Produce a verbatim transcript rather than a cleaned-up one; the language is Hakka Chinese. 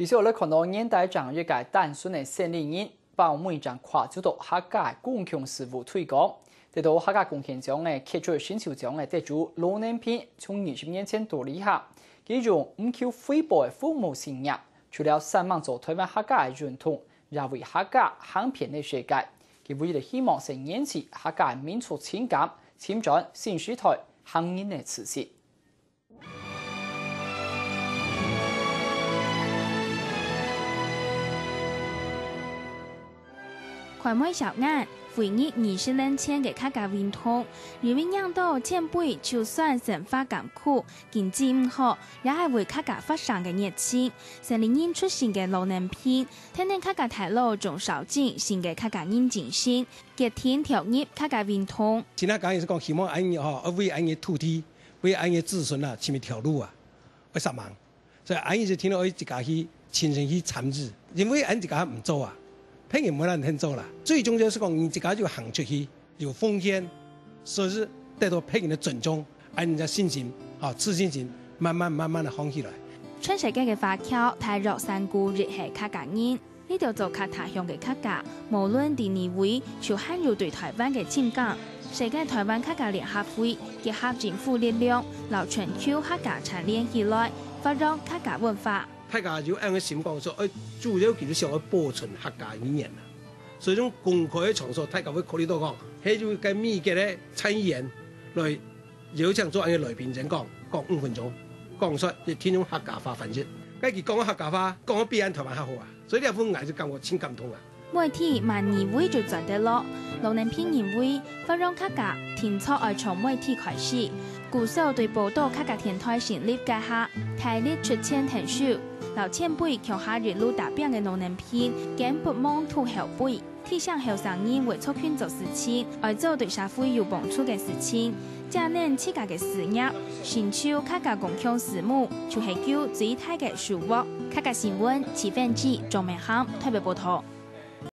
以上來看到年代正月个單純个生理人，包尾正跨足到客家个公共事務推廣，得到客家貢獻獎个傑出成就獎个得主羅能平，從二十年前到這下，佢用毋求回報个服務事業，除了散漫做台灣客家个運動，也為客家行遍了世界。佢為了希望係延續客家民族情感，尋轉新時代行人个姿勢。 開會笑眼，回憶二十年前个客家運動，因為䀴到前輩就算生活艱苦，經濟毋好，也係為客家發聲个熱情。生理人出身个羅能平，跈等客家大老鍾肇政新个客家人精神，決定投入客家運動。今下講係講希望恁樣吼，愛為恁樣土地，為恁樣子孫啊，尋一條路啊，愛煞猛。 所以恁樣就定著愛自家去親身去參與，因為恁自家毋做啊，別人無人肯做啦。最重要係講你自家就行出去，有奉獻，所以係得到別人个尊重，恁樣个信心，吼，自信心慢慢慢慢个放起來。全世界个華僑大約三分之一係客家人。 這兜做客他鄉个客家，無論在哪位，就還有對台灣个情感。世界台灣客家聯合會結合政府力量，摎全球客家串聯起來，發揚客家文化。大家有恁樣个心講說，愛主要其實想愛保存客家語言啊。所以種公開个場所，大家會考慮到講，係有个美國个參議員來 邀請做恁樣來賓演講，講五分鐘，講煞一定用客家話翻譯。該佢講个客家話，講到比恁台灣較好啊，所以這部分𠊎就感覺盡感動啊。媒體慢慢會就轉得落，羅能平認為，發揚客家定著愛從媒體開始，故所對寶島客家電台成立該下，大力出錢𢯭手，摎前輩共下一路打拚个羅能平，肩膊望在後背。 提醒後生人為族群做事情，愛做對社會有幫助个事情，正能自家个事業，成就客家公共事務，就係佢最大个收穫。客家新聞，徐煥志、鍾明涵，台北報導。